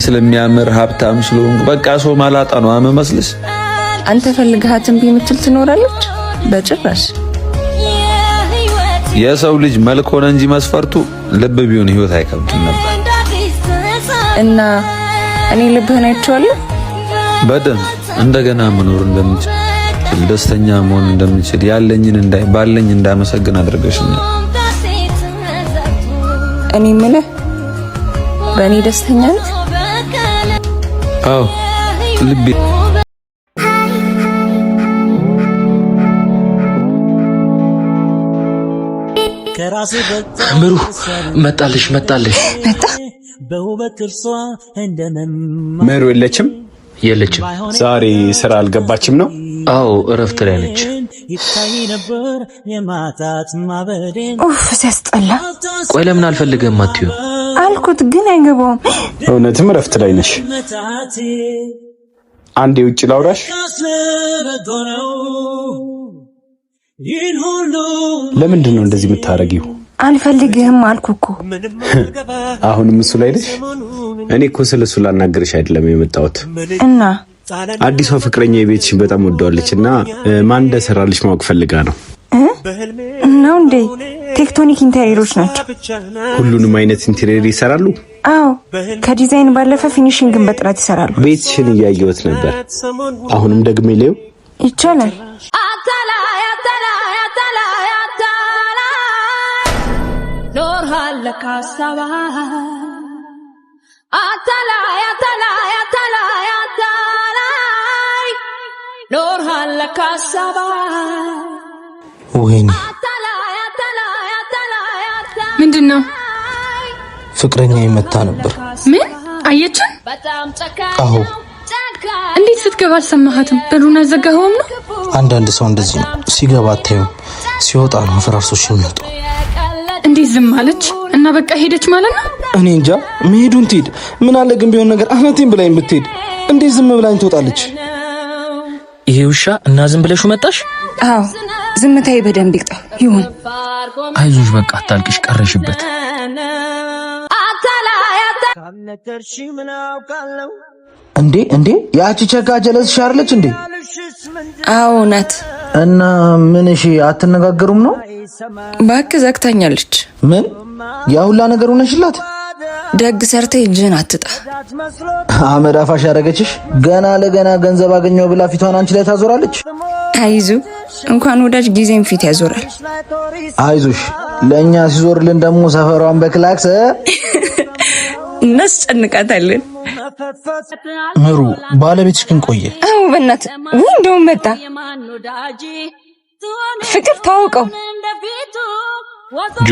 ስለሚያምር ሀብታም ስለሆንኩ በቃ ሰው ማላጣ ነው አመመስልሽ። አንተ ፈልግሃት እምቢ የምትል ትኖራለች? በጭራሽ። የሰው ልጅ መልክ ሆነ እንጂ መስፈርቱ ልብ ቢሆን ህይወት አይከብድም ነበር። እና እኔ ልብህን አይቼዋለሁ በደንብ እንደገና መኖር እንደምችል፣ ደስተኛ መሆን እንደምችል፣ ያለኝን እንዳይ ባለኝ እንዳመሰግን አድርገሽኛል። እኔ የምልህ በእኔ ደስተኛ ነህ? አዎ ልቤ። ምሩ መጣልሽ፣ መጣልሽ። መጣ። ምሩ የለችም? የለችም። ዛሬ ስራ አልገባችም ነው? አዎ፣ እረፍት ላይ ነች። ኡፍ ሲያስጠላ። ቆይ ለምን አልፈልግህም አትዩ? አልኩት ግን አይገባውም። እውነትም እረፍት ላይ ነሽ። አንዴ ውጭ ላውራሽ። ለምንድን ነው እንደዚህ የምታደርጊው? አልፈልግህም አልኩ እኮ። አሁንም እሱ ላይ ነሽ? እኔ እኮ ስለ እሱ ላናግርሽ አይደለም የመጣሁት። እና አዲሷ ፍቅረኛ የቤትሽን በጣም ወደዋለች እና ማን እንደሰራልሽ ማወቅ ፈልጋ ነው። ነው እንዴ? ቴክቶኒክ interior ኦች ናቸው። ሁሉንም አይነት interior ይሰራሉ? አዎ፣ ከዲዛይን ባለፈ finishing ን በጥራት ይሰራሉ። ቤትሽን እያየሁት ነበር። አሁንም ደግሜ ልየው? ይቻላል። ወይኔ ምንድን ነው? ፍቅረኛ ይመታ ነበር። ምን አየችን? አዎ። እንዴት ስትገባ አልሰማሃትም? በሩን አዘጋኸውም ነው? አንዳንድ ሰው እንደዚህ ነው። ሲገባ አታዩም፣ ሲወጣ ነው አፈራርሶች የሚወጣው። እንዴት ዝም አለች? እና በቃ ሄደች ማለት ነው? እኔ እንጃ። መሄዱን ትሄድ። ምን አለ ግን ቢሆን ነገር አናቴን ብላኝ ብትሄድ፣ እንዴት ዝም ብላኝ ትወጣለች? ይሄ ውሻ እና ዝም ብለሹ መጣሽ? አዎ፣ ዝምታዬ በደንብ ይቅጣው ይሁን። አይዞሽ በቃ አታልቅሽ፣ ቀረሽበት። እንዴ እንዴ፣ ያቺ ቸጋ ጀለስሽ አይደለች እንዴ? አዎ ናት። እና ምን እሺ፣ አትነጋገሩም ነው? እባክህ ዘግታኛለች። ምን ያ ሁላ ነገር ሆነሽላት? ደግ ሰርተ እጅህን አትጣ። አመድ አፋሽ ያደረገችሽ ገና ለገና ገንዘብ አገኘው ብላ ፊቷን አንቺ ላይ ታዞራለች። አይዙ እንኳን ወዳጅ ጊዜም ፊት ያዞራል። አይዞሽ፣ ለእኛ ሲዞርልን ደግሞ ሰፈሯን በክላክስ እናስጨንቃታለን። ምሩ፣ ባለቤትሽ ግን ቆየ። አዎ በእናትህ ውይ፣ እንደውም መጣ። ፍቅር ታወቀው። ጆ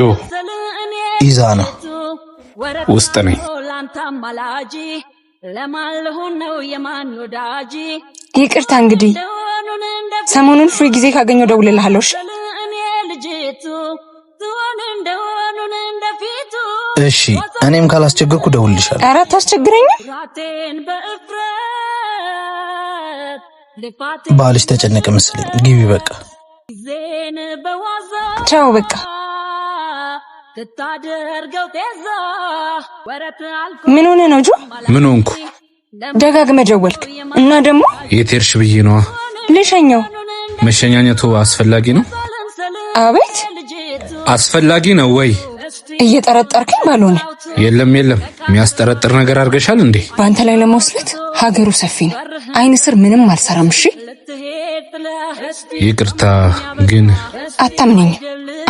ኢዛና ውስጥ ነኝ። ይቅርታ እንግዲህ ሰሞኑን free ጊዜ ካገኘው ደውልልሃለሁ። እሺ እሺ፣ እኔም ካላስቸገርኩ ደውልልሻለሁ። ኧረ አታስቸግረኝም። ባልሽ ተጨነቀ መሰለኝ። ግቢ በቃ። ቻው በቃ። ምን ሆነ ነው ጆ? ምን ሆንኩ? ደጋግመህ ደወልክ እና ደግሞ የት ሄድሽ ብዬ ነዋ። ልሸኘው። መሸኛኘቱ አስፈላጊ ነው? አቤት፣ አስፈላጊ ነው ወይ? እየጠረጠርከኝ ባልሆነ። የለም የለም፣ የሚያስጠረጥር ነገር አድርገሻል እንዴ? በአንተ ላይ ለመወስለት ሀገሩ ሰፊ ነው። አይን ስር ምንም አልሰራም። እሺ ይቅርታ ግን አታምነኝም።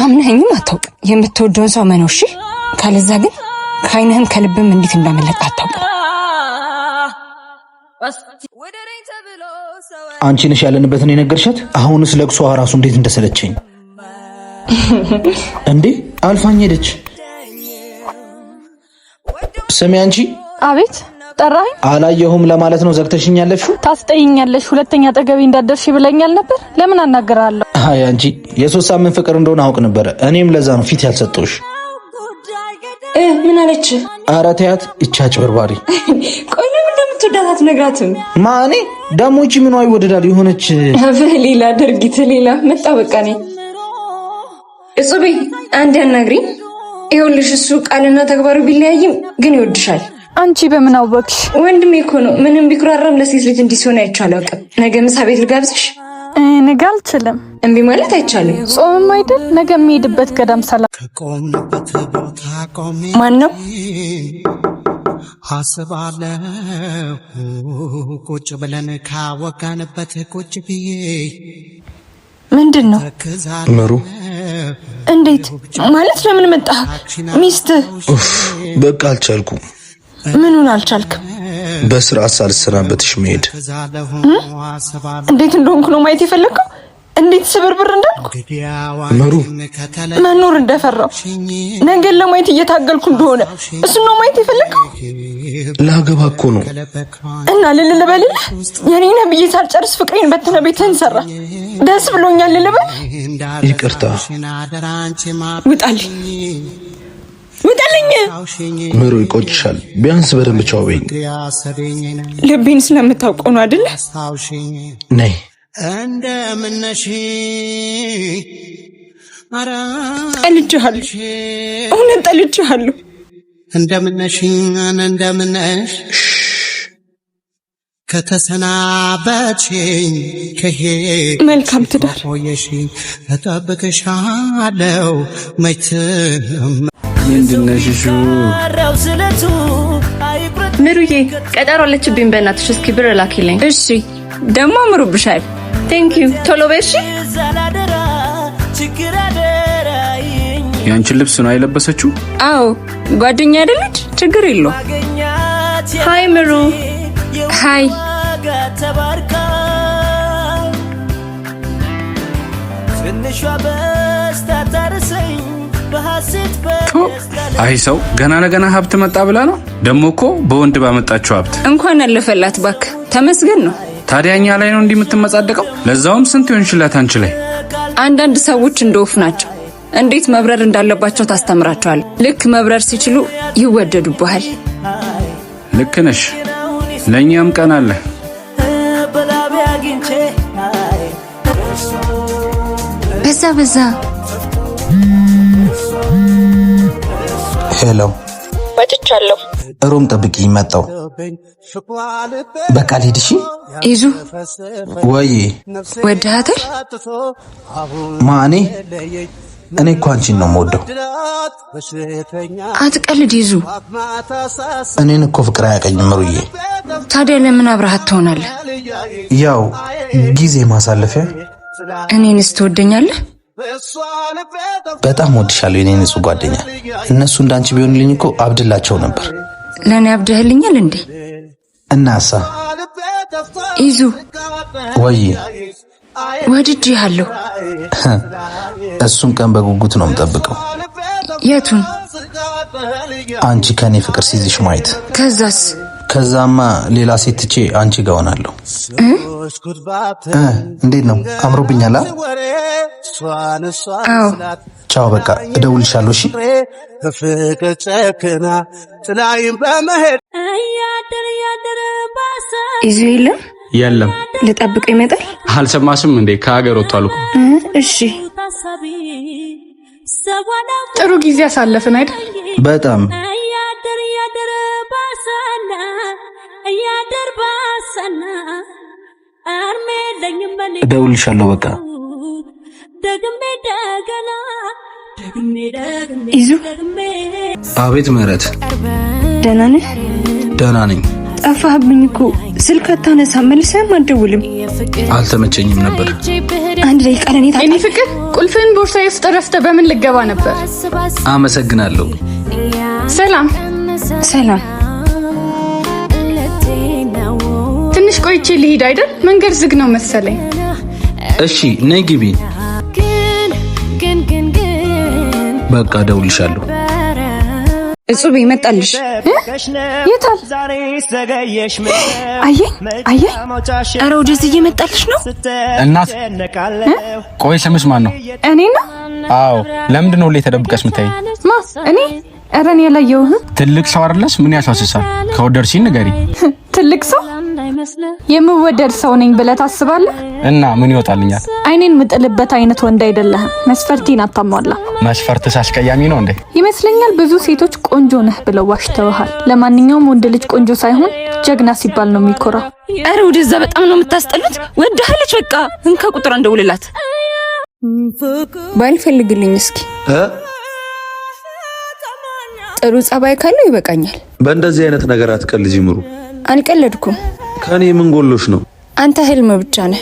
አምነኸኝም አታውቅም። የምትወደውን ሰው መነው። እሺ፣ ካለዛ ግን ከአይንህም ከልብም እንዴት እንዳመለጠ አታውቅም። አንቺ ነሽ ያለንበትን የነገርሻት? አሁንስ ለቅሷ ራሱ እንዴት እንደሰለቸኝ። እንዴ አልፋኝ ሄደች። ስሚ አንቺ። አቤት። ጠራኸኝ? አላየሁም ለማለት ነው ዘግተሽኝ ያለፍሽው? ታስጠይኛለሽ። ሁለተኛ አጠገቤ እንዳትደርሺ ብለኛል ነበር። ለምን አናገራለሁ? አይ አንቺ የ3 ሳምንት ፍቅር እንደሆነ አውቅ ነበረ። እኔም ለዛ ነው ፊት ያልሰጠሁሽ። ምን አለች? ኧረ ተያት ይቺ አጭበርባሪ። ቆይ ለምን እንደምትወዳት አትነግራትም? ማ እኔ ደግሞ ይቺ ምኗ ይወደዳል? የሆነች ሌላ ድርጊት ሌላ መጣ። በቃ እኔ እጹቤ አንድ ያናግሪኝ። ይኸውልሽ እሱ ቃልና ተግባሩ ቢለያይም ግን ይወድሻል። አንቺ በምን አወቅሽ? ወንድሜ እኮ ነው። ምንም ቢኩራራም ለሴት ልጅ እንዲህ ሲሆን አይቼው አላውቅም። ነገ ምሳ ቤት ልጋብዝሽ? ነገ አልችልም። እምቢ ማለት አይቻልም። ጾምም አይደል? ነገ የሚሄድበት ገዳም ሰላም። ማን ነው? አስባለሁ ቁጭ ብለን ካወጋንበት ቁጭ ብዬ ምንድን ነው ምሩ? እንዴት ማለት ለምን መጣ? ሚስት በቃ አልቻልኩም። ምኑን አልቻልክም? በስርዓት ሳልሰናበትሽ መሄድ እንዴት እንደሆንኩ ነው ማየት የፈለግከው? እንዴት ስብርብር እንዳልኩ ምሩ፣ መኖር እንደፈራው ነገን ለማየት እየታገልኩ እንደሆነ እሱን ነው ማየት የፈለግከው? ላገባ እኮ ነው። እና ልል ልበልልህ? የኔ ነህ ብዬ ሳልጨርስ ፍቅሬን በትነ ቤትህን ሰራ። ደስ ብሎኛል ልልበል? ይቅርታ። ውጣልኝ፣ ውጣልኝ። ምሩ ይቆጭሻል። ቢያንስ በደንብ ቻው በይኝ። ልቤን ስለምታውቀው ነው አይደለ? ነይ። እንደምነሽ ጠልቼሃለሁ፣ እውነት ጠልቼሃለሁ። እንደምነሽ እንደምነሽ ከተሰናበትሽኝ ከሄድሽ መልካም ትዳር ቆየሽኝ እጠብቅሻለሁ መች ምንድነሽ? እሹ ምሩዬ ቀጠሮ አለችብኝ። በእናትሽ እስኪ ብር ላኪልኝ። እሺ፣ ደግሞ አምሮብሻል። Thank you። ቶሎ በይ እሺ። ያንቺን ልብስ ነው የለበሰችው? አዎ፣ ጓደኛ አይደለች? ችግር የለውም። Hi ምሩ። Hi። አይ ሰው ገና ለገና ሀብት መጣ ብላ ነው ደግሞ እኮ በወንድ ባመጣችው ሀብት። እንኳን አለፈላት ባክ፣ ተመስገን ነው። ታዲያ እኛ ላይ ነው እንዲህ የምትመጻደቀው? ለዛውም ስንት ይሆንሽላት አንቺ ላይ። አንዳንድ ሰዎች እንደ ወፍ ናቸው። እንዴት መብረር እንዳለባቸው ታስተምራቸዋል። ልክ መብረር ሲችሉ ይወደዱብሃል። ልክ ነሽ። ለእኛም ቀን አለ። በዛ በዛ። Hello፣ ወጥቻለሁ። Room ጠብቂኝ፣ መጣሁ። በቃ ልሂድ። እሺ ይዙ ወይ ወድሃታል? ማ እኔ እኔ እኮ አንቺን ነው የምወደው። አትቀልድ ይዙ። እኔን እኮ ፍቅር አያቀኝም ምሩዬ። ታዲያ ለምን አብረሃት ትሆናለህ? ያው ጊዜ ማሳለፊያ። እኔንስ ትወደኛለህ? በጣም ወድሻለሁ የኔ ንጹህ ጓደኛ። እነሱ እንዳንቺ ቢሆንልኝ እኮ አብድላቸው ነበር። ለእኔ አብደህልኛል እንዴ? እናሳ ይዙ ወይ ወድጄሃለሁ። እሱን ቀን በጉጉት ነው የምጠብቀው። የቱን? አንቺ ከኔ ፍቅር ሲይዝሽ ማየት። ከዛስ? ከዛማ ሌላ ሴት ትቼ አንቺ ጋር ሆናለሁ። እንዴት ነው አምሮብኛል? አዎ። ቻው፣ በቃ እደውልልሻለሁ። እሺ። ይዙ የለም የለም። ልጠብቀው ይመጣል። አልሰማሽም እንዴ? ከሀገር ወጥቷል እኮ። እሺ። ጥሩ ጊዜ አሳለፍን አይደል? በጣም እደውልልሻለሁ። በቃ ይዙ። አቤት ምህረት። ደህና ነህ? ደህና ነኝ። ጠፋህብኝ እኮ ስልክ አታነሳም፣ መልሰህም አትደውልም። አልተመቸኝም ነበር። አንድ ደቂቃ ለኔ የኔ ፍቅር ቁልፍህን ቦርሳዬ ውስጥ ረስተህ በምን ልገባ ነበር? አመሰግናለሁ። ሰላም ሰላም። ትንሽ ቆይቼ ልሂድ አይደል? መንገድ ዝግ ነው መሰለኝ። እሺ ነይ ግቢ። በቃ እደውልልሻለሁ። እጹብ ይመጣልሽ። የታል? አየኝ አየኝ። ኧረ ወደዚህ እየመጣልሽ ነው። እናት ቆይ፣ ስምሽ ማን ነው? እኔ ነው። አዎ። ለምንድን ነው ሁሌ ተደብቀሽ የምታይኝ? ማ እኔ? ኧረ እኔ አላየሁህም። ትልቅ ሰው አይደለሽ? ምን ያሳስሳል? ከወደድሽኝ ንገሪ። ትልቅ ሰው? የምወደድ ሰው ነኝ ብለህ ታስባለህ? እና ምን ይወጣልኛል? አይኔን ምጥልበት አይነት ወንድ አይደለህም። መስፈርቴን አታሟላ። መስፈርትስ አስቀያሚ ነው እንዴ? ይመስለኛል ብዙ ሴቶች ቆንጆ ነህ ብለው ዋሽተውሃል። ለማንኛውም ወንድ ልጅ ቆንጆ ሳይሆን ጀግና ሲባል ነው የሚኮራው። ኧረ ወደዛ፣ በጣም ነው የምታስጠሉት። ወድሃለች። በቃ እንካ ቁጥር እንደውልላት። ባልፈልግልኝ እስኪ ጥሩ ጸባይ ካለው ይበቃኛል። በእንደዚህ አይነት ነገር አትቀልጂ ምሩ። አልቀለድኩም። ከኔ ምን ጎሎሽ ነው? አንተ ህልም ብቻ ነህ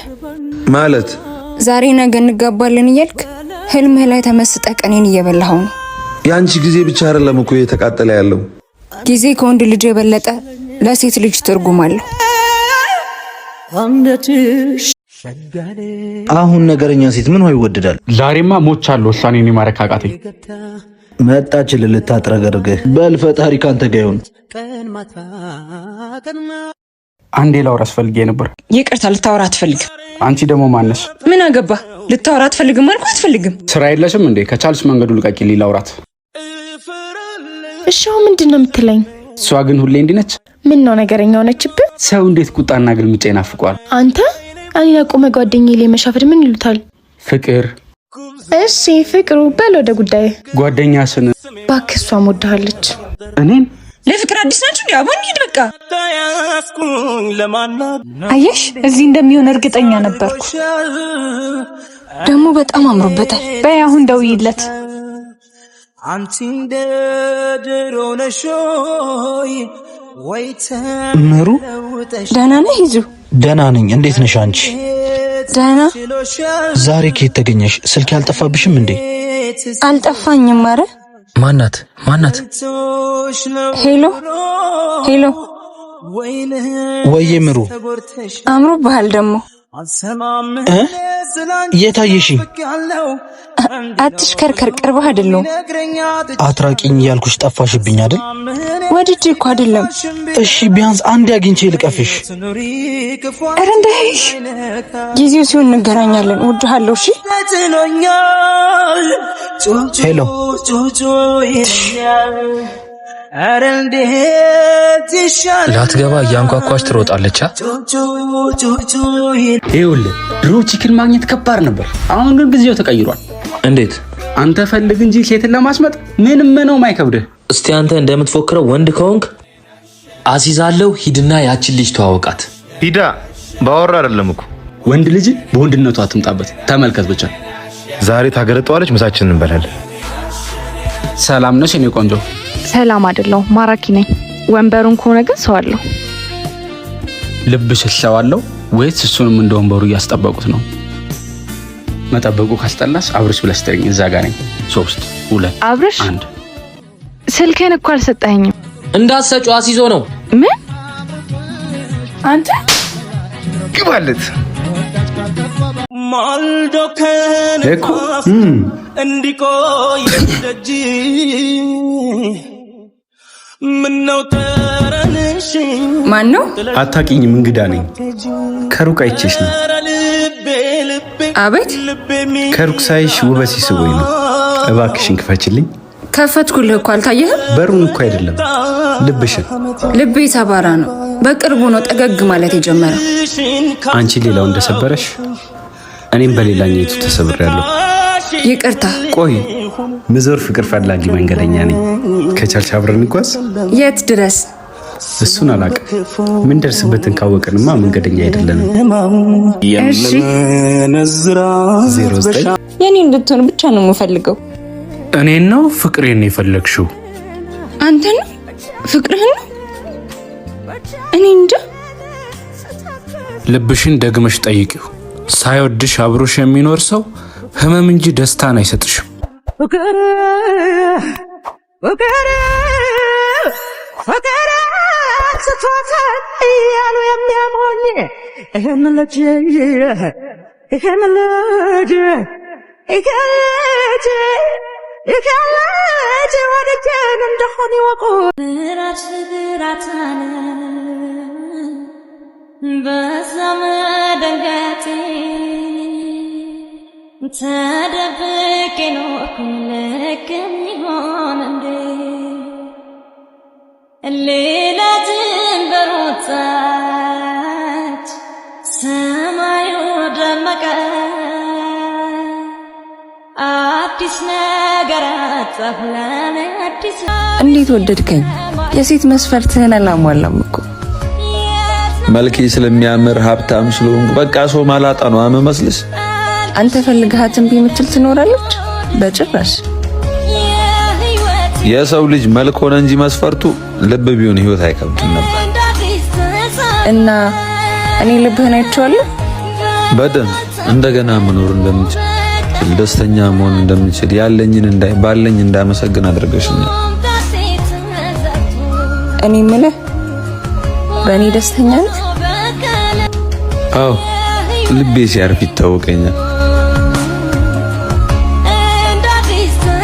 ማለት ዛሬ ነገ እንጋባለን እያልክ ህልምህ ላይ ተመስጠህ ቀኔን እየበላኸው ነው። የአንቺ ጊዜ ብቻ አይደለም እኮ እየተቃጠለ ያለው። ጊዜ ከወንድ ልጅ የበለጠ ለሴት ልጅ ትርጉም አለው። አሁን ነገረኛ ሴት ምን ይወደዳል? ዛሬማ ሞቻለሁ። እሷን የማረክ አቃተኝ። መጣች ልታጥረገርግህ። በል ፈጣሪ ካንተ ጋር ይሁን። አንዴ ላውራ አስፈልጌ ነበር። ይቅርታ፣ ልታወራ አትፈልግም። አንቺ ደግሞ ማነሽ? ምን አገባ? ልታወራ አትፈልግም አልኩህ። አትፈልግም። ስራ የለሽም እንዴ? ከቻልሽ መንገዱ ልቀቂልኝ፣ ላውራት። እሺ፣ አሁን ምንድን ነው የምትለኝ? እሷ ግን ሁሌ እንዲህ ነች። ምን ነው ነገረኛ ሆነችብህ? ሰው እንዴት ቁጣና ግልምጫ ይናፍቀዋል? አንተ እኔን አቁመህ ጓደኛዬ ላይ መሻፈድ ምን ይሉታል? ፍቅር። እሺ ፍቅሩ፣ በል ወደ ጉዳይ። ጓደኛ ስን እባክህ፣ እሷም ወድሃለች። እኔን ለፍቅር አዲስ ናችሁ እንዴ? አቦን ሂድ በቃ። አየሽ፣ እዚህ እንደሚሆን እርግጠኛ ነበርኩ። ደግሞ በጣም አምሮበታል። በይ አሁን ደውይለት። ምሩ ደህና ነህ? ይዙ ደህና ነኝ። እንዴት ነሽ አንቺ? ደህና። ዛሬ ከየት ተገኘሽ? ስልክ አልጠፋብሽም እንዴ? አልጠፋኝም። አረ ማናት ማናት? Hello hello። ወዬ ምሩ፣ አምሮብሃል ደግሞ። የት አየሽኝ? አትሽከርከር፣ ቅርብህ አይደለሁም። አትራቂኝ እያልኩሽ ጠፋሽብኝ አይደል? ወድጄ እኮ አይደለም። እሺ ቢያንስ አንድ አግኝቼ ልቀፍሽ። ኧረ እንዳይሽ፣ ጊዜው ሲሆን እንገናኛለን። እወድሃለሁ። እሺ Hello። ላትገባ እያንኳኳች ትሮጣለች። ይኸውልህ ድሮ chick ን ማግኘት ከባድ ነበር። አሁን ግን ጊዜው ተቀይሯል። እንዴት? አንተ ፈልግ እንጂ ሴትን ለማስመጥ ምንም ነው ማይከብድህ። እስቲ አንተ እንደምትፎክረው ወንድ ከሆንክ አሲዛለሁ። ሂድና ያችን ልጅ ተዋወቃት። ሂዳ ባወራ አይደለም እኮ ወንድ ልጅ በወንድነቱ አትምጣበት። ተመልከት ብቻ። ዛሬ ታገለጠዋለች። ምሳችንን እንበላለን። ሰላም ነሽ የኔ ቆንጆ? ሰላም አይደለሁ፣ ማራኪ ነኝ። ወንበሩን ከሆነ ግን ሰው አለው። ልብሽ ሰው አለው ወይስ እሱንም እንደ ወንበሩ እያስጠበቁት ነው? መጠበቁ ካስጠላስ አብርሽ ብለሽ ጥሪኝ። እዛ ጋር ነኝ። 3 2 አብርሽ፣ 1። ስልክህን እኮ አልሰጠኸኝም። እንዳትሰጪው አስይዞ ነው። ምን አንተ ግባለት እኮ እንዲቆይ ደጅ ምነው ጠረንሽ። ማን ነው? አታውቂኝም፣ እንግዳ ነኝ። ከሩቅ አይቼሽ ነው። አቤት። ከሩቅ ሳይሽ ውበት ሲስቦኝ ነው። እባክሽን ክፈችልኝ። ከፈትኩልህ እኮ አልታየህም? በሩን እኮ አይደለም ልብሽን። ልቤ ሰባራ ነው። በቅርቡ ነው ጠገግ ማለት የጀመረው። አንቺ ሌላው እንደሰበረሽ እኔም በሌላኛይቱ ተሰብሬያለሁ። ይቅርታ። ቆይ ምዞር ፍቅር ፈላጊ መንገደኛ ነኝ። ከቻልሽ አብረን እንጓዝ። የት ድረስ? እሱን አላውቅም። ምን ደርስበትን ካወቅንማ መንገደኛ አይደለንም። እሺ 09 የኔ እንድትሆን ብቻ ነው የምፈልገው። እኔን ነው ፍቅሬን የፈለግሽው? አንተ ነው ፍቅርህን ነው? እኔ እንጃ። ልብሽን ደግመሽ ጠይቂው። ሳይወድሽ አብሮሽ የሚኖር ሰው ህመም እንጂ ደስታን አይሰጥሽም። ፍቅር ፍቅር ፍቅር ስቶታል እያሉ የሚያሞኝ ይህን ልጅ ይህን ልጅ ይህን ልጅ ይህን ልጅ ወድጄን እንደሆን ይወቁ። ተደብቄ ኖርኩኝ ልክም ይሆን እንዴ? ሌላ ድንበር ወጣ። አዲስ ነገር አጻፍ ለኔ አዲስ። እንዴት ወደድከኝ? የሴት መስፈርትህን አላሟላም እኮ። መልኬ ስለሚያምር፣ ሀብታም ስለሆንኩ በቃ ሰው ማላጣ ነው አመመስልሽ። አንተ ፈልግሃት እምቢ የምትል ትኖራለች? በጭራሽ። የሰው ልጅ መልክ ሆነ እንጂ መስፈርቱ ልብ ቢሆን ህይወት አይከብድም ነበር። እና እኔ ልብህን አይቼዋለሁ። በደንብ እንደገና መኖር እንደምችል፣ ደስተኛ መሆን እንደምችል፣ ያለኝን እንዳይ ባለኝ እንዳመሰግን አድርገሽኛል። እኔ የምልህ በእኔ ደስተኛ ነህ? አዎ፣ ልቤ ሲያርፍ ይታወቀኛል።